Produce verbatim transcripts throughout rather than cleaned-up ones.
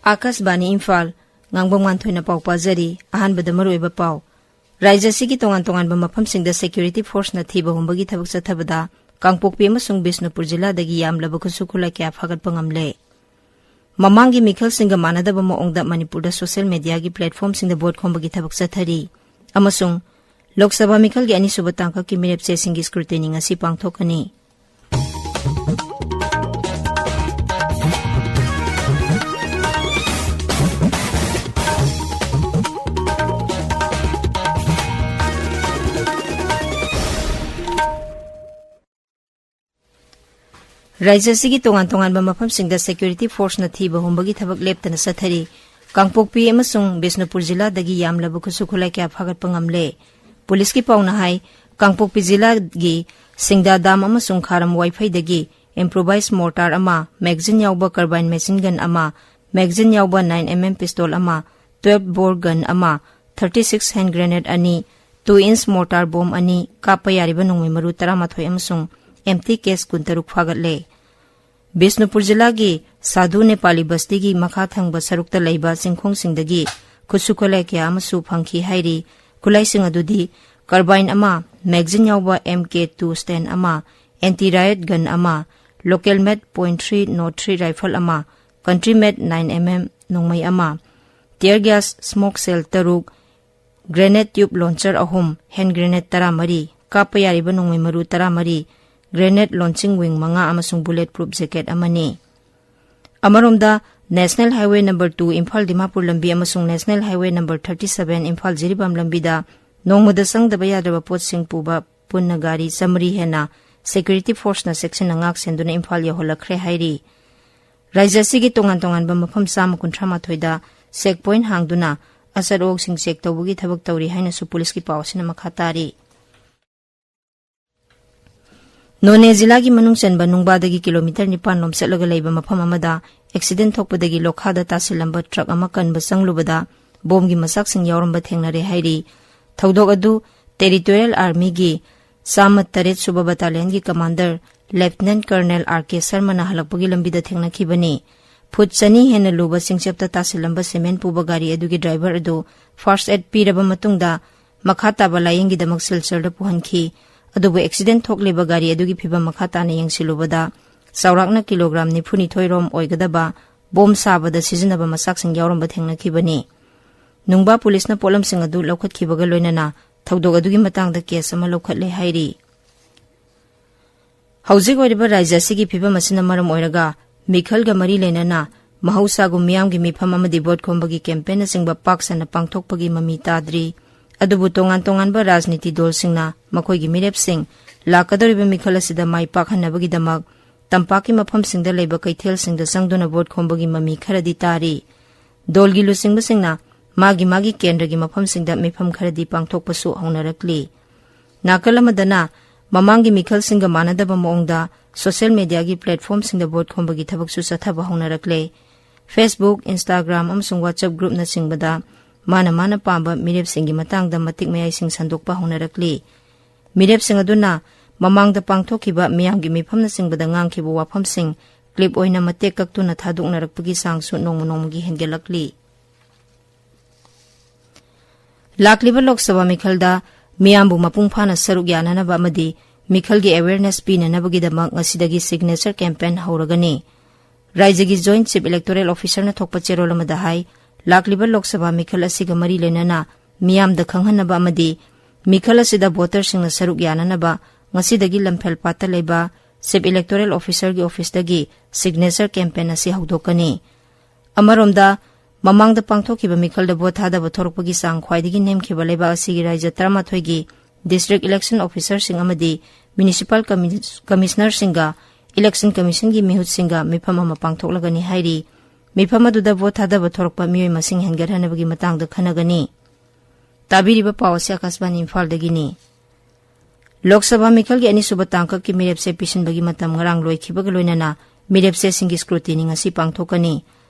ꯑꯥꯀꯥꯁꯕꯥꯅꯤ ꯏꯝꯐꯥꯜ, ꯉꯥꯡꯕꯝ ꯉꯥꯟꯊꯣꯏꯅ ꯄꯥꯎ ꯄꯥꯖꯔꯤ꯫ ꯑꯍꯥꯟꯕꯗ ꯃꯔꯨꯑꯣꯏꯕ ꯄꯥꯎ꯫ ꯔꯥꯖ꯭ꯌ ꯑꯁꯤꯒꯤ ꯇꯣꯉꯥꯟ ꯇꯣꯉꯥꯟꯕ ꯃꯐꯝꯁꯤꯡꯗ security forceꯅ ꯊꯤꯕ ꯍꯨꯝꯕꯒꯤ ꯊꯕꯛ ꯆꯠꯊꯕꯗ ꯀꯥꯡꯄꯣꯛꯄꯤ ꯑꯃꯁꯨꯡ ꯕꯤꯁꯅꯨꯄꯨꯔ ꯖꯤꯂꯥꯗꯒꯤ ꯌꯥꯝꯂꯕ ꯈꯨꯠꯁꯨ ꯈꯨꯠꯂꯥꯏ ꯀꯌꯥ ꯐꯥꯒꯠꯄ ꯉꯝꯂꯦ꯫ ꯃꯃꯥꯡꯒꯤ ꯃꯤꯈꯜꯁꯤꯡꯒ ꯃꯥꯟꯅꯗꯕ ꯃꯑꯣꯡꯗ ꯃꯅꯤꯄꯨꯔꯗ social mediaꯒꯤ platformꯁꯤꯡꯗ vote ꯈꯣꯝꯕꯒꯤ ꯊꯕꯛ ꯆꯠꯊꯔꯤ ꯑꯃꯁꯨꯡ ꯂꯣꯛ ꯁꯚꯥ ꯃꯤꯈꯜꯒꯤ ꯑꯅꯤꯁꯨꯕ ꯇꯥꯡꯀꯛꯀꯤ ꯃꯤꯔꯦꯞꯆꯦꯁꯤꯡꯒꯤ scrutiny ꯉꯁꯤ ꯄꯥꯡꯊꯣꯛꯀꯅꯤ꯫ ꯔꯥꯖ꯭ꯌ ꯑꯁꯤꯒꯤ ꯇꯣꯉꯥꯟ ꯇꯣꯉꯥꯟꯕ ꯃꯐꯝꯁꯤꯡꯗ security forceꯅ ꯊꯤꯕ ꯍꯨꯝꯕꯒꯤ ꯊꯕꯛ ꯂꯦꯞꯇꯅ ꯆꯠꯊꯔꯤ꯫ ꯀꯥꯡꯄꯣꯛꯄꯤ ꯑꯃꯁꯨꯡ ꯕꯤꯁꯅꯨꯄꯨꯔ ꯖꯤꯂꯥꯗꯒꯤ ꯌꯥꯝꯂꯕ ꯈꯨꯠꯁꯨ ꯈꯨꯠꯂꯥꯏ ꯀꯌꯥ ꯐꯥꯒꯠꯄ ꯉꯝꯂꯦ꯫ ꯄꯨꯂꯤꯁꯀꯤ ꯄꯥꯎꯅ ꯍꯥꯏ, ꯀꯥꯡꯄꯣꯛꯄꯤ ꯖꯤꯂꯥꯒꯤ ꯁꯤꯡꯗꯥ ꯗꯥꯝ ꯑꯃꯁꯨꯡ ꯈꯥꯔꯝ ꯋꯥꯏꯐꯩꯗꯒꯤ improvised mortar ꯑꯃ, magazine ꯌꯥꯎꯕ carbine machine gun ꯑꯃ, magazine ꯌꯥꯎꯕ nine M M pistol ꯑꯃ, twelve bore gun ꯑꯃ, thirty six hand grenade ꯑꯅꯤ, two inch mortar bomb ꯑꯅꯤ, ꯀꯥꯞꯄ ꯌꯥꯔꯤꯕ ꯅꯣꯡꯃꯩ ꯃꯔꯨ ꯇꯔꯥꯃꯥꯊꯣꯏ ꯑꯃꯁꯨꯡ empty case ꯀꯨꯟꯇꯔꯨꯛ ꯐꯥꯒꯠꯂꯦ꯫ ꯕꯤꯁꯅꯨꯄꯨꯔ ꯖꯤꯂꯥꯒꯤ ꯁꯥꯙꯨ ꯅꯦꯄꯥꯂꯤ ꯕꯁꯇꯤꯒꯤ ꯃꯈꯥ ꯊꯪꯕ ꯁꯔꯨꯛꯇ ꯂꯩꯕ ꯆꯤꯡꯈꯣꯡꯁꯤꯡꯗꯒꯤ ꯈꯨꯠꯁꯨ ꯈꯨꯠꯂꯥꯏ ꯀꯌꯥ ꯑꯃꯁꯨ ꯐꯪꯈꯤ ꯍꯥꯏꯔꯤ꯫ ꯈꯨꯠꯂꯥꯏꯁꯤꯡ ꯑꯗꯨꯗꯤ carbine ꯑꯃ, magazine ꯌꯥꯎꯕ M K two Sten ꯑꯃ, anti riot gun ꯑꯃ, local made point three nought three rifle ꯑꯃ, country made nine M M ꯅꯣꯡꯃꯩ ꯑꯃ, tear gas smoke shell ꯇꯔꯨꯛ, grenade tube launcher ꯑꯍꯨꯝ, hand grenade ꯇꯔꯥꯃꯔꯤ, ꯀꯥꯞꯄ ꯌꯥꯔꯤꯕ ꯅꯣꯡꯃꯩ ꯃꯔꯨ ꯇꯔꯥꯃꯔꯤ, grenade launching wing ꯃꯉꯥ ꯑꯃꯁꯨꯡ bullet proof jacket ꯑꯃꯅꯤ꯫ ꯑꯃꯔꯣꯝꯗ, National Highway number two Imphal Dimapur ꯂꯝꯕꯤ ꯑꯃꯁꯨꯡ National Highway number thirty seven Imphal Jiribam ꯂꯝꯕꯤꯗ ꯅꯣꯡꯃꯗ ꯆꯪꯗꯕ ꯌꯥꯗ꯭ꯔꯕ ꯄꯣꯠꯁꯤꯡ ꯄꯨꯕ ꯄꯨꯟꯅ ꯒꯥꯔꯤ ꯆꯥꯃꯔꯤ ꯍꯦꯟꯅ security forceꯅ ꯆꯦꯛꯁꯤꯟꯅ ꯉꯥꯛ ꯁꯦꯟꯗꯨꯅ ꯏꯝꯐꯥꯜ ꯌꯧꯍꯜꯂꯛꯈ꯭ꯔꯦ ꯍꯥꯏꯔꯤ꯫ ꯔꯥꯖ꯭ꯌ ꯑꯁꯤꯒꯤ ꯇꯣꯉꯥꯟ ꯇꯣꯉꯥꯟꯕ ꯃꯐꯝ ꯆꯥꯝꯃ ꯀꯨꯟꯊ꯭ꯔꯥ ꯃꯥꯊꯣꯏꯗ check point ꯍꯥꯡꯗꯨꯅ ꯑꯆꯠ ꯑꯋꯣꯛꯁꯤꯡ check ꯇꯧꯕꯒꯤ ꯊꯕꯛ ꯇꯧꯔꯤ ꯍꯥꯏꯅꯁꯨ ꯄꯨꯂꯤꯁꯀꯤ ꯄꯥꯎ ꯑꯁꯤꯅ ꯃꯈꯥ ꯇꯥꯔꯤ꯫ ꯅꯣꯅꯦ ꯖꯤꯂꯥꯒꯤ ꯃꯅꯨꯡ ꯆꯟꯕ ꯅꯨꯡꯕꯥꯗꯒꯤ ꯀꯤꯂꯣꯃꯤꯇꯔ ꯅꯤꯄꯥꯟ ꯂꯣꯝ ꯆꯠꯂꯒ ꯂꯩꯕ ꯃꯐꯝ ꯑꯃꯗ accident ꯊꯣꯛꯄꯗꯒꯤ ꯂꯣꯈꯥꯗ ꯇꯥꯁꯤꯜꯂꯝꯕ truck ꯑꯃ ꯀꯟꯕ ꯆꯪꯂꯨꯕꯗ ꯕꯣꯝꯒꯤ ꯃꯆꯥꯛꯁꯤꯡ ꯌꯥꯎꯔꯝꯕ ꯊꯦꯡꯅꯔꯦ ꯍꯥꯏꯔꯤ꯫ ꯊꯧꯗꯣꯛ ꯑꯗꯨ Territorial Armyꯒꯤ ꯆꯥꯝꯃ ꯇꯔꯦꯠ ꯁꯨꯕ battalionꯒꯤ commander Lieutenant Colonel R K ꯁꯔꯃꯅ ꯍꯜꯂꯛꯄꯒꯤ ꯂꯝꯕꯤꯗ ꯊꯦꯡꯅꯈꯤꯕꯅꯤ꯫ ꯐꯨꯠ ꯆꯅꯤ ꯍꯦꯟꯅ ꯂꯨꯕ ꯆꯤꯡꯆꯞꯇ ꯇꯥꯁꯤꯜꯂꯝꯕ ꯁꯤꯃꯦꯟ ꯄꯨꯕ ꯒꯥꯔꯤ ꯑꯗꯨꯒꯤ ꯗ꯭ꯔꯥꯏꯚꯔ ꯑꯗꯨ ꯐꯥꯔꯁ ꯑꯦꯗ ꯄꯤꯔꯕ ꯃꯇꯨꯡꯗ ꯃꯈꯥ ꯇꯥꯕ ꯂꯥꯌꯦꯡꯒꯤꯗꯃꯛ ꯁꯤꯜꯆꯔꯗ ꯄꯨꯍꯟꯈꯤ꯫ ꯑꯗꯨꯕꯨ ꯑꯦꯛꯁꯤꯗꯦꯟ ꯊꯣꯛꯂꯤꯕ ꯒꯥꯔꯤ ꯑꯗꯨꯒꯤ ꯐꯤꯕꯝ ꯃꯈꯥ ꯇꯥꯅ ꯌꯦꯡꯁꯤꯜꯂꯨꯕꯗ ꯆꯥꯎꯔꯥꯛꯅ ꯀꯤꯂꯣꯒ꯭ꯔꯥꯝ ꯅꯤꯐꯨꯅꯤꯊꯣꯏ ꯔꯣꯝ ꯑꯣꯏꯒꯗꯕ ꯕꯣꯝ ꯁꯥꯕꯗ ꯁꯤꯖꯤꯟꯅꯕ ꯃꯆꯥꯛꯁꯤꯡ ꯌꯥꯎꯔꯝꯕ ꯊꯦꯡꯅꯈꯤꯕꯅꯤ꯫ ꯅꯨꯡꯕꯥ ꯄꯨꯂꯤꯁꯅ ꯄꯣꯠꯂꯝꯁꯤꯡ ꯑꯗꯨ ꯂꯧꯈꯠꯈꯤꯕꯒ ꯂꯣꯏꯅꯅ ꯊꯧꯗꯣꯛ ꯑꯗꯨꯒꯤ ꯃꯇꯥꯡꯗ ꯀꯦꯁ ꯑꯃ ꯂꯧꯈꯠꯂꯦ ꯍꯥꯏꯔꯤ꯫ ꯍꯧꯖꯤꯛ ꯑꯣꯏꯔꯤꯕ ꯔꯥꯖ꯭ꯌ ꯑꯁꯤꯒꯤ ꯐꯤꯕꯝ ꯑꯁꯤꯅ ꯃꯔꯝ ꯑꯣꯏꯔꯒ ꯃꯤꯈꯜꯒ ꯃꯔꯤ ꯂꯩꯅꯅ ꯃꯍꯧꯁꯥꯒꯨꯝ ꯃꯤꯌꯥꯝꯒꯤ ꯃꯤꯐꯝ ꯑꯃꯗꯤ ꯚꯣꯠ ꯈꯣꯝꯕꯒꯤ ꯀꯦꯝꯄꯦꯟꯅꯆꯤꯡꯕ ꯄꯥꯛ ꯁꯟꯅ ꯄꯥꯡꯊꯣꯛꯄꯒꯤ ꯃꯃꯤ ꯇꯥꯗ꯭ꯔꯤ꯫ ꯑꯗꯨꯕꯨ ꯇꯣꯉꯥꯟ ꯇꯣꯉꯥꯟꯕ ꯔꯥꯖꯅꯤꯇꯤ ꯗꯜꯁꯤꯡꯅ ꯃꯈꯣꯏꯒꯤ ꯃꯤꯔꯦꯞꯁꯤꯡ ꯂꯥꯛꯀꯗꯧꯔꯤꯕ ꯃꯤꯈꯜ ꯑꯁꯤꯗ ꯃꯥꯏ ꯄꯥꯛꯍꯟꯅꯕꯒꯤꯗꯃꯛ ꯇꯝꯄꯥꯛꯀꯤ ꯃꯐꯝꯁꯤꯡꯗ ꯂꯩꯕ ꯀꯩꯊꯦꯜꯁꯤꯡꯗ ꯆꯪꯗꯨꯅ ꯚꯣꯠ ꯈꯣꯝꯕꯒꯤ ꯃꯃꯤ ꯈꯔꯗꯤ ꯇꯥꯔꯤ꯫ ꯗꯜꯒꯤ ꯂꯨꯆꯤꯡꯕꯁꯤꯡꯅ ꯃꯥꯒꯤ ꯃꯥꯒꯤ ꯀꯦꯟꯗ꯭ꯔꯒꯤ ꯃꯐꯝꯁꯤꯡꯗ ꯃꯤꯐꯝ ꯈꯔꯗꯤ ꯄꯥꯡꯊꯣꯛꯄꯁꯨ ꯍꯧꯅꯔꯛꯂꯤ꯫ ꯅꯥꯀꯜ ꯑꯃꯗꯅ ꯃꯃꯥꯡꯒꯤ ꯃꯤꯈꯜꯁꯤꯡꯒ ꯃꯥꯟꯅꯗꯕ ꯃꯑꯣꯡꯗ ꯁꯣꯁꯤꯌꯦꯜ ꯃꯤꯗꯤꯌꯥꯒꯤ ꯄ꯭ꯂꯦꯠꯐꯣꯔꯝꯁꯤꯡꯗ ꯚꯣꯠ ꯈꯣꯝꯕꯒꯤ ꯊꯕꯛꯁꯨ ꯆꯠꯊꯕ ꯍꯧꯅꯔꯛꯂꯦ꯫ Facebook, Instagram ꯑꯃꯁꯨꯡ WhatsApp ꯒ꯭ꯔꯨꯞꯅꯆꯤꯡꯕꯗ ꯃꯥꯅ ꯃꯥꯅ ꯄꯥꯝꯕ ꯃꯤꯔꯦꯞꯁꯤꯡꯒꯤ ꯃꯇꯥꯡꯗ ꯃꯇꯤꯛ ꯃꯌꯥꯏꯁꯤꯡ ꯁꯟꯗꯣꯛꯄ ꯍꯧꯅꯔꯛꯂꯤ꯫ ꯃꯤꯔꯦꯞꯁꯤꯡ ꯑꯗꯨꯅ ꯃꯃꯥꯡꯗ ꯄꯥꯡꯊꯣꯛꯈꯤꯕ ꯃꯤꯌꯥꯝꯒꯤ ꯃꯤꯐꯝꯅꯆꯤꯡꯕꯗ ꯉꯥꯡꯈꯤꯕ ꯋꯥꯐꯝꯁꯤꯡ ꯀ꯭ꯂꯤꯞ ꯑꯣꯏꯅ ꯃꯇꯦꯛ ꯀꯛꯇꯨꯅ ꯊꯥꯗꯣꯛꯅꯔꯛꯄꯒꯤ ꯆꯥꯡꯁꯨ ꯅꯣꯡꯃ ꯅꯣꯡꯃꯒꯤ ꯍꯦꯟꯒꯠꯂꯛꯂꯤ꯫ ꯂꯥꯛꯂꯤꯕ ꯂꯣꯛ ꯁꯚꯥ ꯃꯤꯈꯜꯗ ꯃꯤꯌꯥꯝꯕꯨ ꯃꯄꯨꯡ ꯐꯥꯅ ꯁꯔꯨꯛ ꯌꯥꯅꯅꯕ ꯑꯃꯗꯤ ꯃꯤꯈꯜꯒꯤ ꯑꯦꯋꯦꯌꯔꯅꯦꯁ ꯄꯤꯅꯅꯕꯒꯤꯗꯃꯛ ꯉꯁꯤꯗꯒꯤ ꯁꯤꯒꯅꯦꯆꯔ ꯀꯦꯝꯄꯦꯟ ꯍꯧꯔꯒꯅꯤ꯫ ꯔꯥꯏꯖ꯭ꯌꯒꯤ ꯖꯣꯏꯟꯠ ꯆꯤꯐ ꯏꯂꯦꯛꯇꯣꯔꯦꯜ ꯑꯣꯐꯤꯁꯔꯅ ꯊꯣꯛꯄ ꯆꯦꯔꯣꯜ ꯑꯃꯗ ꯍꯥꯏ, ꯂꯥꯛꯂꯤꯕ ꯂꯣꯛ ꯁꯚꯥ ꯃꯤꯈꯜ ꯑꯁꯤꯒ ꯃꯔꯤ ꯂꯩꯅꯅ ꯃꯤꯌꯥꯝꯗ ꯈꯪꯍꯟꯅꯕ ꯑꯃꯗꯤ ꯃꯤꯈꯜ ꯑꯁꯤꯗ ꯚꯣꯇꯔꯁꯤꯡꯅ ꯁꯔꯨꯛ ꯌꯥꯅꯅꯕ ꯉꯁꯤꯗꯒꯤ ꯂꯝꯐꯦꯜ ꯄꯥꯠꯇ ꯂꯩꯕ ꯆꯤꯐ ꯏꯂꯦꯛꯇꯣꯔꯦꯜ ꯑꯣꯐꯤꯁꯔꯒꯤ ꯑꯣꯐꯤꯁꯇꯒꯤ ꯁꯤꯒꯅꯦꯆꯔ ꯀꯦꯝꯄꯦꯟ ꯑꯁꯤ ꯍꯧꯗꯣꯛꯀꯅꯤ꯫ ꯑꯃꯔꯣꯝꯗ, ꯃꯃꯥꯡꯗ ꯄꯥꯡꯊꯣꯛꯈꯤꯕ ꯃꯤꯈꯜꯗ ꯚꯣꯠ ꯊꯥꯗꯕ ꯊꯣꯔꯛꯄꯒꯤ ꯆꯥꯡ ꯈ꯭ꯋꯥꯏꯗꯒꯤ ꯅꯦꯝꯈꯤꯕ ꯂꯩꯕꯥꯛ ꯑꯁꯤꯒꯤ ꯔꯥꯏꯖ꯭ꯌ ꯇꯔꯥꯃꯥꯊꯣꯏꯒꯤ ꯗꯤꯁꯇ꯭ꯔꯤꯛ ꯏꯂꯦꯛꯁꯟ ꯑꯣꯐꯤꯁꯔꯁꯤꯡ ꯑꯃꯗꯤ ꯃ꯭ꯌꯨꯅꯤꯁꯤꯄꯥꯜ ꯀꯃꯤ-, ꯀꯃꯤꯁꯅꯔꯁꯤꯡꯒ ꯏꯂꯦꯛꯁꯟ ꯀꯃꯤꯁꯟꯒꯤ ꯃꯤꯍꯨꯠꯁꯤꯡꯒ ꯃꯤꯐꯝ ꯑꯃ ꯄꯥꯡꯊꯣꯛꯂꯒꯅꯤ ꯍꯥꯏꯔꯤ꯫ ꯃꯤꯐꯝ ꯑꯗꯨꯗ ꯚꯣꯠ ꯊꯥꯗꯕ ꯊꯣꯔꯛꯄ ꯃꯤꯑꯣꯏ ꯃꯁꯤꯡ ꯍꯦꯟꯒꯠꯍꯟꯅꯕꯒꯤ ꯃꯇꯥꯡꯗ ꯈꯟꯅꯒꯅꯤ꯫ ꯇꯥꯕꯤꯔꯤꯕ ꯄꯥꯎ ꯑꯁꯤ ꯑꯥꯀꯥꯁꯕꯥꯅꯤ ꯏꯝꯐꯥꯜꯗꯒꯤꯅꯤ꯫ ꯂꯣꯛ ꯁꯚꯥ ꯃꯤꯈꯜꯒꯤ ꯑꯅꯤꯁꯨꯕ ꯇꯥꯡꯀꯛꯀꯤ ꯃꯤꯔꯦꯞꯆꯦ ꯄꯤꯁꯤꯟꯕꯒꯤ ꯃꯇꯝ ꯉꯔꯥꯡ ꯂꯣꯏꯈꯤꯕꯒ ꯂꯣꯏꯅꯅ ꯃꯤꯔꯦꯞꯆꯦꯁꯤꯡꯒꯤ ꯁ꯭ꯀ꯭ꯔꯨꯇꯤꯅꯤ ꯉꯁꯤ ꯄꯥꯡꯊꯣꯛꯀꯅꯤ꯫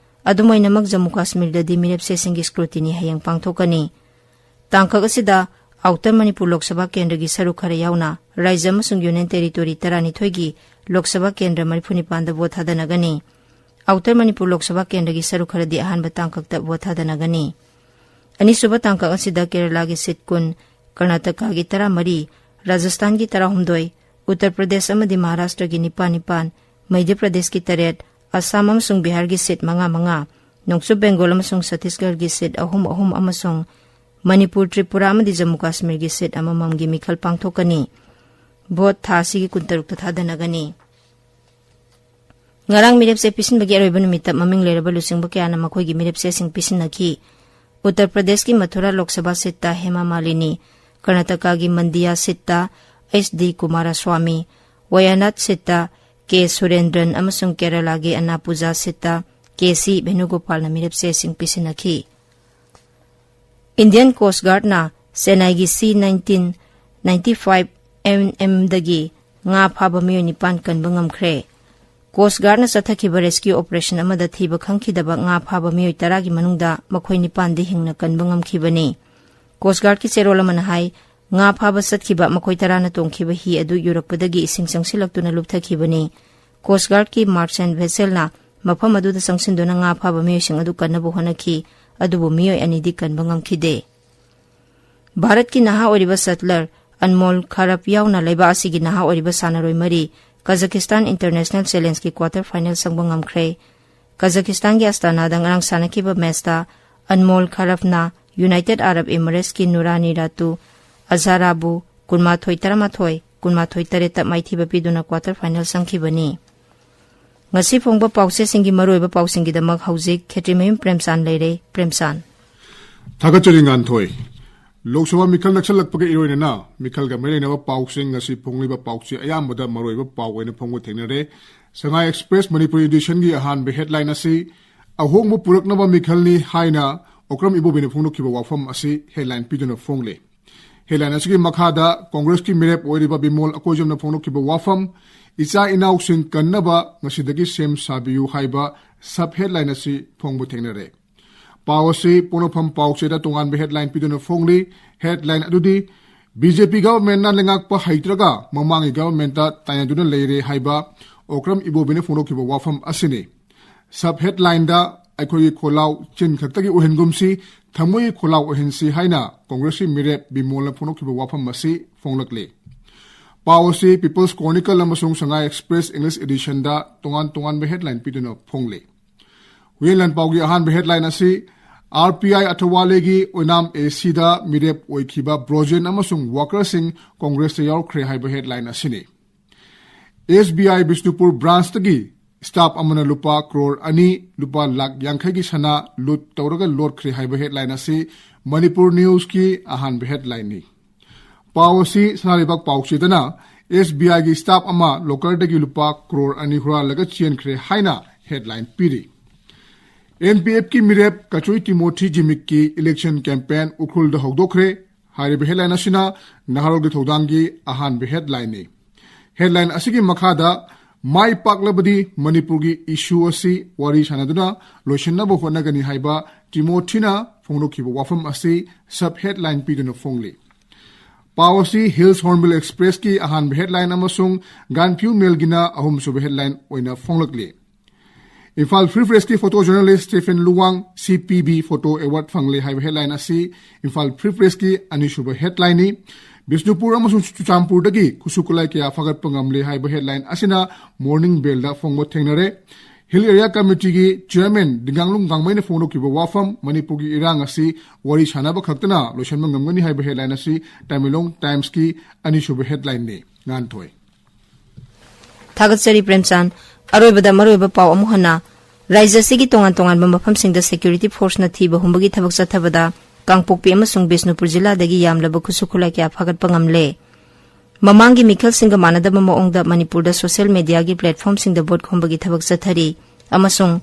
ꯑꯗꯨꯝ ꯑꯣꯏꯅꯃꯛ, ꯖꯝꯃꯨ ꯀꯥꯁꯃꯤꯔꯗꯗꯤ ꯃꯤꯔꯦꯞꯆꯦꯁꯤꯡꯒꯤ ꯁ꯭ꯀ꯭ꯔꯨꯇꯤꯅꯤ ꯍꯌꯦꯡ ꯄꯥꯡꯊꯣꯛꯀꯅꯤ꯫ ꯇꯥꯡꯀꯛ ꯑꯁꯤꯗ ꯑꯥꯎꯇꯔ ꯃꯅꯤꯄꯨꯔ ꯂꯣꯛ ꯁꯚꯥ ꯀꯦꯟꯗ꯭ꯔꯒꯤ ꯁꯔꯨꯛ ꯈꯔ ꯌꯥꯎꯅ ꯔꯥꯏꯖ꯭ꯌ ꯑꯃꯁꯨꯡ ꯌꯨꯅꯤꯌꯟ ꯇꯦꯔꯤꯇꯣꯔꯤ ꯇꯔꯥꯅꯤꯊꯣꯏꯒꯤ ꯂꯣꯛ ꯁꯚꯥ ꯀꯦꯟꯗ꯭ꯔ ꯃꯔꯤꯐꯨꯅꯤꯄꯥꯟꯗ ꯚꯣꯠ ꯊꯥꯗꯅꯒꯅꯤ꯫ ꯑꯥꯎꯇꯔ ꯃꯅꯤꯄꯨꯔ ꯂꯣꯛ ꯁꯚꯥ ꯀꯦꯟꯗ꯭ꯔꯒꯤ ꯁꯔꯨꯛ ꯈꯔꯗꯤ ꯑꯍꯥꯟꯕ ꯇꯥꯡꯀꯛꯇ ꯚꯣꯠ ꯊꯥꯗꯅꯒꯅꯤ꯫ ꯑꯅꯤꯁꯨꯕ ꯇꯥꯡꯀꯛ ꯑꯁꯤꯗ ꯀꯦꯔꯂꯥꯒꯤ ꯁꯤꯠ ꯀꯨꯟ, ꯀꯔꯅꯥꯇꯀꯥꯒꯤ ꯇꯔꯥꯃꯔꯤ, ꯔꯥꯖꯁꯊꯥꯟꯒꯤ ꯇꯔꯥꯍꯨꯝꯗꯣꯏ, ꯎꯠꯇꯔ ꯄ꯭ꯔꯗꯦꯁ ꯑꯃꯗꯤ ꯃꯍꯥꯔꯥꯁꯇ꯭ꯔꯒꯤ ꯅꯤꯄꯥꯟ ꯅꯤꯄꯥꯟ, ꯃꯩꯙ꯭ꯌ ꯄ꯭ꯔꯗꯦꯁꯀꯤ ꯇꯔꯦꯠ, ꯑꯁꯥꯝ ꯑꯃꯁꯨꯡ ꯕꯤꯍꯥꯔꯒꯤ ꯁꯤꯠ ꯃꯉꯥ ꯃꯉꯥ, ꯅꯣꯡꯆꯨꯞ ꯕꯦꯡꯒꯣꯜ ꯑꯃꯁꯨꯡ ꯁꯠꯇꯤꯁꯒꯔꯒꯤ ꯁꯤꯠ ꯑꯍꯨꯝ ꯑꯍꯨꯝ ꯑꯃꯁꯨꯡ ꯃꯅꯤꯄꯨꯔ, ꯇ꯭ꯔꯤꯄꯨꯔꯥ ꯑꯃꯗꯤ ꯖꯝꯃꯨ ꯀꯥꯁꯃꯤꯔꯒꯤ ꯁꯤꯠ ꯑꯃꯃꯝꯒꯤ ꯃꯤꯈꯜ ꯄꯥꯡꯊꯣꯛꯀꯅꯤ꯫ ꯚꯣꯠ ꯊꯥ ꯑꯁꯤꯒꯤ ꯀꯨꯟꯇꯔꯨꯛꯇ ꯊꯥꯗꯅꯒꯅꯤ꯫ ꯉꯔꯥꯡ ꯃꯤꯔꯦꯞꯆꯦ ꯄꯤꯁꯤꯟꯕꯒꯤ ꯑꯔꯣꯏꯕ ꯅꯨꯃꯤꯠꯇ ꯃꯃꯤꯡ ꯂꯩꯔꯕ ꯂꯨꯆꯤꯡꯕ ꯀꯌꯥꯅ ꯃꯈꯣꯏꯒꯤ ꯃꯤꯔꯦꯞꯆꯦꯁꯤꯡ ꯄꯤꯁꯤꯟꯅꯈꯤ꯫ ꯎꯠꯇꯔ ꯄ꯭ꯔꯗꯦꯁꯀꯤ ꯃꯊꯨꯔꯥ ꯂꯣꯛ ꯁꯚꯥ ꯁꯤꯠꯇ ꯍꯦꯃꯥ ꯃꯥꯂꯤꯅꯤ, ꯀꯔꯅꯥꯇꯀꯥꯒꯤ ꯃꯟꯗꯤꯌꯥ ꯁꯤꯠꯇ ꯑꯩꯆ ꯗꯤ ꯀꯨꯃꯥꯔꯥꯁ꯭ꯋꯥꯃꯤ, ꯋꯥꯌꯥꯅꯥꯗ ꯁꯤꯠꯇ ꯀꯦ ꯁꯨꯔꯦꯟꯗ꯭ꯔꯟ ꯑꯃꯁꯨꯡ ꯀꯦꯔꯂꯥꯒꯤ ꯑꯅꯥꯄꯨꯖꯥ ꯁꯤꯠꯇ ꯀꯦ ꯁꯤ ꯚꯦꯅꯨꯒꯣꯄꯥꯜꯅ ꯃꯤꯔꯦꯞꯆꯦꯁꯤꯡ ꯄꯤꯁꯤꯟꯅꯈꯤ꯫ ꯏꯟꯗꯤꯌꯟ ꯀꯣꯁ ꯒꯥꯔꯗꯅ ꯆꯦꯟꯅꯥꯏꯒꯤ ꯁꯤ ꯅꯥꯏꯟꯇꯤꯟ ꯅꯥꯏꯟꯇꯤ ꯐꯥꯏꯚ ꯑꯦꯝ ꯑꯦꯝꯗꯒꯤ ꯉꯥ ꯐꯥꯕ ꯃꯤꯑꯣꯏ ꯅꯤꯄꯥꯟ ꯀꯟꯕ ꯉꯝꯈ꯭ꯔꯦ꯫ ꯀꯣꯁ ꯒꯥꯔꯗꯅ ꯆꯠꯊꯈꯤꯕ ꯔꯦꯁꯀ꯭ꯌꯨ ꯑꯣꯄꯔꯦꯁꯟ ꯑꯃꯗ ꯊꯤꯕ ꯈꯪꯈꯤꯗꯕ ꯉꯥ ꯐꯥꯕ ꯃꯤꯑꯣꯏ ꯇꯔꯥꯒꯤ ꯃꯅꯨꯡꯗ ꯃꯈꯣꯏ ꯅꯤꯄꯥꯟꯗꯤ ꯍꯤꯡꯅ ꯀꯟꯕ ꯉꯝꯈꯤꯕꯅꯤ꯫ ꯀꯣꯁ ꯒꯥꯔꯗꯀꯤ ꯆꯦꯔꯣꯜ ꯑꯃꯅ ꯍꯥꯏ, ꯉꯥ ꯐꯥꯕ ꯆꯠꯈꯤꯕ ꯃꯈꯣꯏ ꯇꯔꯥꯅ ꯇꯣꯡꯈꯤꯕ ꯍꯤ ꯑꯗꯨ ꯌꯨꯔꯛꯄꯗꯒꯤ ꯏꯁꯤꯡ ꯆꯪꯁꯤꯜꯂꯛꯇꯨꯅ ꯂꯨꯞꯊꯈꯤꯕꯅꯤ꯫ ꯀꯣꯁ ꯒꯥꯔꯗꯀꯤ ꯃꯥꯔꯆꯦꯟ ꯚꯦꯁꯦꯜꯅ ꯃꯐꯝ ꯑꯗꯨꯗ ꯆꯪꯁꯤꯟꯗꯨꯅ ꯉꯥ ꯐꯥꯕ ꯃꯤꯑꯣꯏꯁꯤꯡ ꯑꯗꯨ ꯀꯟꯅꯕ ꯍꯣꯠꯅꯈꯤ, ꯑꯗꯨꯕꯨ ꯃꯤꯑꯣꯏ ꯑꯅꯤꯗꯤ ꯀꯟꯕ ꯉꯝꯈꯤꯗꯦ꯫ ꯚꯥꯔꯠꯀꯤ ꯅꯍꯥ ꯑꯣꯏꯔꯤꯕ ꯁꯠꯂꯔ ꯑꯟꯃꯣꯜ ꯈꯔꯞ ꯌꯥꯎꯅ ꯂꯩꯕꯥꯛ ꯑꯁꯤꯒꯤ ꯅꯍꯥ ꯑꯣꯏꯔꯤꯕ ꯁꯥꯟꯅꯔꯣꯏ ꯃꯔꯤ ꯀꯖꯥꯈꯤꯁꯇꯥꯟ ꯏꯟꯇꯔꯅꯦꯁꯅꯦꯜ ꯆꯦꯂꯦꯟꯖꯀꯤ ꯀ꯭ꯋꯥꯇꯔ ꯐꯥꯏꯅꯦꯜ ꯆꯪꯕ ꯉꯝꯈ꯭ꯔꯦ꯫ ꯀꯖꯥꯈꯤꯁꯇꯥꯟꯒꯤ ꯑꯁꯇꯥꯅꯥꯗ ꯉꯔꯥꯡ ꯁꯥꯟꯅꯈꯤꯕ ꯃꯦꯆꯇ ꯑꯟꯃꯣꯜ ꯈꯔꯞꯅ ꯌꯨꯅꯥꯏꯇꯦꯗ ꯑꯔꯕ ꯏꯃꯤꯔꯦꯠꯁꯀꯤ ꯅꯨꯔꯥꯅꯤ ꯔꯥꯇꯨ ꯑꯖꯥꯔꯥꯕꯨ ꯀꯨꯟꯃꯥꯊꯣꯏ ꯇꯔꯥꯃꯥꯊꯣꯏ, ꯀꯨꯟꯃꯥꯊꯣꯏ ꯇꯔꯦꯠꯇ ꯃꯥꯏꯊꯤꯕ ꯄꯤꯗꯨꯅ ꯀ꯭ꯋꯥꯇꯔ ꯐꯥꯏꯅꯦꯜ ꯆꯪꯈꯤꯕꯅꯤ꯫ ꯉꯁꯤ ꯐꯣꯡꯕ ꯄꯥꯎꯆꯦꯁꯤꯡꯒꯤ ꯃꯔꯨꯑꯣꯏꯕ ꯄꯥꯎꯁꯤꯡꯒꯤꯗꯃꯛ ꯍꯧꯖꯤꯛ ꯈꯦꯇ꯭ꯔꯤꯃꯌꯨꯝ ꯄ꯭ꯔꯦꯝꯆꯥꯟ ꯂꯩꯔꯦ꯫ ꯄ꯭ꯔꯦꯝꯆꯥꯟ꯫ ꯊꯥꯒꯠꯆꯔꯤ ꯉꯥꯟꯊꯣꯏ꯫ ꯂꯣꯛ ꯁꯚꯥ ꯃꯤꯈꯜ ꯅꯛꯁꯜꯂꯛꯄꯒ ꯏꯔꯣꯏꯅꯅ ꯃꯤꯈꯜꯒ ꯃꯔꯤ ꯂꯩꯅꯕ ꯄꯥꯎꯁꯤꯡ ꯉꯁꯤ ꯐꯣꯡꯂꯤꯕ ꯄꯥꯎꯆꯦ ꯑꯌꯥꯝꯕꯗ ꯃꯔꯨꯑꯣꯏꯕ ꯄꯥꯎ ꯑꯣꯏꯅ ꯐꯣꯡꯕ ꯊꯦꯡꯅꯔꯦ꯫ ꯁꯉꯥꯏ ꯑꯦꯛꯁꯄ꯭ꯔꯦꯁ ꯃꯅꯤꯄꯨꯔꯤ ꯏꯗꯤꯁꯟꯒꯤ ꯑꯍꯥꯟꯕ ꯍꯦꯗꯂꯥꯏꯟ ꯑꯁꯤ ꯑꯍꯣꯡꯕ ꯄꯨꯔꯛꯅꯕ ꯃꯤꯈꯜꯅꯤ ꯍꯥꯏꯅ ꯑꯣꯀ꯭ꯔꯝ ꯏꯕꯣꯕꯤꯅ ꯐꯣꯡꯗꯣꯛꯈꯤꯕ ꯋꯥꯐꯝ ꯑꯁꯤ ꯍꯦꯗꯂꯥꯏꯟ ꯄꯤꯗꯨꯅ ꯐꯣꯡꯂꯤ꯫ ꯍꯦꯗꯂꯥꯏꯟ ꯑꯁꯤꯒꯤ ꯃꯈꯥꯗ ꯀꯣꯡꯒ꯭ꯔꯦꯁꯀꯤ ꯃꯤꯔꯦꯞ ꯑꯣꯏꯔꯤꯕ ꯕꯤꯃꯣꯜ ꯑꯀꯣꯏꯖꯝꯅ ꯐꯣꯡꯗꯣꯛꯈꯤꯕ ꯋꯥꯐꯝ, "ꯏꯆꯥ ꯏꯅꯥꯎꯁꯤꯡ ꯀꯟꯅꯕ ꯉꯁꯤꯗꯒꯤ ꯁꯦꯝ ꯁꯥꯕꯤꯌꯨ" ꯍꯥꯏꯕ ꯁꯕ ꯍꯦꯗꯂꯥꯏꯟ ꯑꯁꯤ ꯐꯣꯡꯕ ꯊꯦꯡꯅꯔꯦ꯫ ꯄꯥꯎ ꯑꯁꯤ ꯄꯣꯛꯅꯐꯝ ꯄꯥꯎꯆꯦꯗ ꯇꯣꯉꯥꯟꯕ ꯍꯦꯗꯂꯥꯏꯟ ꯄꯤꯗꯨꯅ ꯐꯣꯡꯂꯤ꯫ ꯍꯦꯗꯂꯥꯏꯟ ꯑꯗꯨꯗꯤ, "ꯕꯤ ꯖꯦ ꯄꯤ ꯒꯚꯔꯟꯃꯦꯟꯠꯅ ꯂꯩꯉꯥꯛꯄ ꯍꯩꯇ꯭ꯔꯒ ꯃꯃꯥꯡꯒꯤ ꯒꯚꯔꯟꯃꯦꯟꯠꯇ ꯇꯥꯏꯅꯗꯨꯅ ꯂꯩꯔꯦ" ꯍꯥꯏꯕ ꯑꯣꯀ꯭ꯔꯝ ꯏꯕꯣꯕꯤꯅ ꯐꯣꯡꯗꯣꯛꯈꯤꯕ ꯋꯥꯐꯝ ꯑꯁꯤꯅꯤ꯫ Sub headlineꯗ "ꯑꯩꯈꯣꯏꯒꯤ ꯈꯣꯜꯂꯥꯎ ꯆꯤꯟ ꯈꯛꯇꯒꯤ ꯑꯣꯏꯍꯟꯒꯨꯝꯁꯤ, ꯊꯃꯣꯏꯒꯤ ꯈꯣꯜꯂꯥꯎ ꯑꯣꯏꯍꯟꯁꯤ" ꯍꯥꯏꯅ ꯀꯣꯡꯒ꯭ꯔꯦꯁꯀꯤ ꯃꯤꯔꯦꯞ ꯕꯤꯃꯣꯜꯅ ꯐꯣꯡꯗꯣꯛꯈꯤꯕ ꯋꯥꯐꯝ ꯑꯁꯤ ꯐꯣꯡꯂꯛꯂꯤ꯫ ꯄꯥꯎ ꯑꯁꯤ People's Chronicle ꯑꯃꯁꯨꯡ Sangai Express English Editionꯗ ꯇꯣꯉꯥꯟ ꯇꯣꯉꯥꯟꯕ headline ꯄꯤꯗꯨꯅ ꯐꯣꯡꯂꯤ꯫ ꯍꯨꯏꯌꯦꯟ ꯂꯥꯟꯄꯥꯎꯒꯤ ꯑꯍꯥꯟꯕ headline ꯑꯁꯤ, "ꯑꯥꯔ ꯄꯤ ꯑꯥꯏ ꯑꯊꯧꯋꯥꯂꯦꯒꯤ ꯑꯣꯏꯅꯥꯝ ꯑꯦ ꯁꯤꯗ ꯃꯤꯔꯦꯞ ꯑꯣꯏꯈꯤꯕ ꯕ꯭ꯔꯣꯖꯦꯟ ꯑꯃꯁꯨꯡ ꯋꯥꯀꯔꯁꯤꯡ ꯀꯣꯡꯒ꯭ꯔꯦꯁꯇ ꯌꯥꯎꯈ꯭ꯔꯦ" ꯍꯥꯏꯕ headline ꯑꯁꯤꯅꯤ꯫ ꯑꯦꯁ ꯕꯤ ꯑꯥꯏ ꯕꯤꯁꯅꯨꯄꯨꯔ branchꯇꯒꯤ staff ꯑꯃꯅ ꯂꯨꯄꯥ ꯀ꯭ꯔꯣꯔ ꯑꯅꯤ, ꯂꯨꯄꯥ ꯂꯥꯈ ꯌꯥꯡꯈꯩꯒꯤ ꯁꯅꯥ ꯂꯨꯠ ꯇꯧꯔꯒ ꯂꯣꯠꯈ꯭ꯔꯦ ꯍꯥꯏꯕ headline ꯑꯁꯤ ꯃꯅꯤꯄꯨꯔ ꯅ꯭ꯌꯨꯁꯀꯤ ꯑꯍꯥꯟꯕ headlineꯅꯤ꯫ ꯄꯥꯎ ꯑꯁꯤ ꯁꯅꯥ ꯂꯩꯕꯥꯛ ꯄꯥꯎꯆꯦꯗꯅ ꯑꯦꯁ ꯕꯤ ꯑꯥꯏꯒꯤ staff ꯑꯃ ꯂꯣꯀꯔꯗꯒꯤ ꯂꯨꯄꯥ ꯀ꯭ꯔꯣꯔ ꯑꯅꯤ ꯍꯨꯔꯥꯜꯂꯒ ꯆꯦꯟꯈ꯭ꯔꯦ ꯍꯥꯏꯅ headline ꯄꯤꯔꯤ꯫ ꯑꯦꯟ ꯄꯤ ꯑꯦꯐꯀꯤ ꯃꯤꯔꯦꯞ ꯀꯆꯣꯏ ꯇꯤꯃꯣꯊꯤ ꯖꯤꯃꯤꯛꯀꯤ election campaign ꯎꯈ꯭ꯔꯨꯜꯗ ꯍꯧꯗꯣꯛꯈ꯭ꯔꯦ꯫ ꯍꯥꯏꯔꯤꯕ headline ꯑꯁꯤꯅ ꯅꯍꯥꯔꯣꯜꯒꯤ ꯊꯧꯗꯥꯡꯒꯤ ꯑꯍꯥꯟꯕ headlineꯅꯤ꯫ Headline ꯑꯁꯤꯒꯤ ꯃꯈꯥꯗ, "ꯃꯥꯏ ꯄꯥꯛꯂꯕꯗꯤ ꯃꯅꯤꯄꯨꯔꯒꯤ issue ꯑꯁꯤ ꯋꯥꯔꯤ ꯁꯥꯟꯅꯗꯨꯅ ꯂꯣꯏꯁꯤꯟꯅꯕ ꯍꯣꯠꯅꯒꯅꯤ" ꯍꯥꯏꯕ ꯇꯤꯃꯣꯊꯤꯅ ꯐꯣꯡꯗꯣꯛꯈꯤꯕ ꯋꯥꯐꯝ ꯑꯁꯤ sub headline ꯄꯤꯗꯨꯅ ꯐꯣꯡꯂꯤ꯫ ꯄꯥꯎ ꯑꯁꯤ Hills Hornbill Expressꯀꯤ ꯑꯍꯥꯟꯕ headline ꯑꯃꯁꯨꯡ Gaanphiu Mailꯒꯤꯅ ꯑꯍꯨꯝꯁꯨꯕ headline ꯑꯣꯏꯅ ꯐꯣꯡꯂꯛꯂꯤ꯫ Imphal Free Pressꯀꯤ photo journalist Stephen Luwang C P B Photo Award ꯐꯪꯂꯦ ꯍꯥꯏꯕ headline ꯑꯁꯤ ꯏꯝꯐꯥꯜ Free Pressꯀꯤ ꯑꯅꯤꯁꯨꯕ headlineꯅꯤ꯫ ꯕꯤꯁꯅꯨꯄꯨꯔ ꯑꯃꯁꯨꯡ ꯆꯨꯔꯆꯥꯟꯄꯨꯔꯗꯒꯤ ꯈꯨꯠꯁꯨ ꯈꯨꯠꯂꯥꯏ ꯀꯌꯥ ꯐꯥꯒꯠꯄ ꯉꯝꯂꯦ ꯍꯥꯏꯕ headline ꯑꯁꯤꯅ Morning Mailꯗ ꯐꯣꯡꯕ ꯊꯦꯡꯅꯔꯦ꯫ Hill Area Committeeꯒꯤ chairman ꯗꯤꯡꯒꯥꯡꯂꯨꯡ ꯒꯥꯡꯃꯩꯅ ꯐꯣꯡꯗꯣꯛꯈꯤꯕ ꯋꯥꯐꯝ, "ꯃꯅꯤꯄꯨꯔꯒꯤ ꯏꯔꯥꯡ ꯑꯁꯤ ꯋꯥꯔꯤ ꯁꯥꯟꯅꯕ ꯈꯛꯇꯅ ꯂꯣꯏꯁꯤꯟꯕ ꯉꯝꯒꯅꯤ" ꯍꯥꯏꯕ headline ꯑꯁꯤ Tamenglong Timesꯀꯤ ꯑꯅꯤꯁꯨꯕ headlineꯅꯤ꯫ ꯉꯥꯟꯊꯣꯏ꯫ ꯊꯥꯒꯠꯆꯔꯤ ꯄ꯭ꯔꯦꯝꯆꯥꯟ꯫ ꯑꯔꯣꯏꯕꯗ ꯃꯔꯨꯑꯣꯏꯕ ꯄꯥꯎ ꯑꯃꯨꯛ ꯍꯟꯅ꯫ ꯔꯥꯖ꯭ꯌ ꯑꯁꯤꯒꯤ ꯇꯣꯉꯥꯟ ꯇꯣꯉꯥꯟꯕ ꯃꯐꯝꯁꯤꯡꯗ security forceꯅ ꯊꯤꯕ ꯍꯨꯝꯕꯒꯤ ꯊꯕꯛ ꯆꯠꯊꯕꯗ ꯀꯥꯡꯄꯣꯛꯄꯤ ꯑꯃꯁꯨꯡ ꯕꯤꯁꯅꯨꯄꯨꯔ ꯖꯤꯂꯥꯗꯒꯤ ꯌꯥꯝꯂꯕ ꯈꯨꯠꯁꯨ ꯈꯨꯠꯂꯥꯏ ꯀꯌꯥ ꯐꯥꯒꯠꯄ ꯉꯝꯂꯦ꯫ ꯃꯃꯥꯡꯒꯤ ꯃꯤꯈꯜꯁꯤꯡꯒ ꯃꯥꯟꯅꯗꯕ ꯃꯑꯣꯡꯗ ꯃꯅꯤꯄꯨꯔꯗ social mediaꯒꯤ platformꯁꯤꯡꯗ vote ꯈꯣꯝꯕꯒꯤ ꯊꯕꯛ ꯆꯠꯊꯔꯤ ꯑꯃꯁꯨꯡ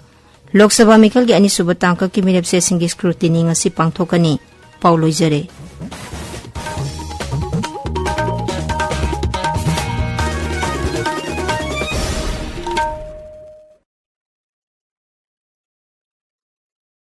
ꯂꯣꯛ ꯁꯚꯥ ꯃꯤꯈꯜꯒꯤ ꯑꯅꯤꯁꯨꯕ ꯇꯥꯡꯀꯛꯀꯤ ꯃꯤꯔꯦꯞꯆꯦꯁꯤꯡꯒꯤ scrutiny ꯉꯁꯤ ꯄꯥꯡꯊꯣꯛꯀꯅꯤ꯫ ꯄꯥꯎ ꯂꯣꯏꯖꯔꯦ꯫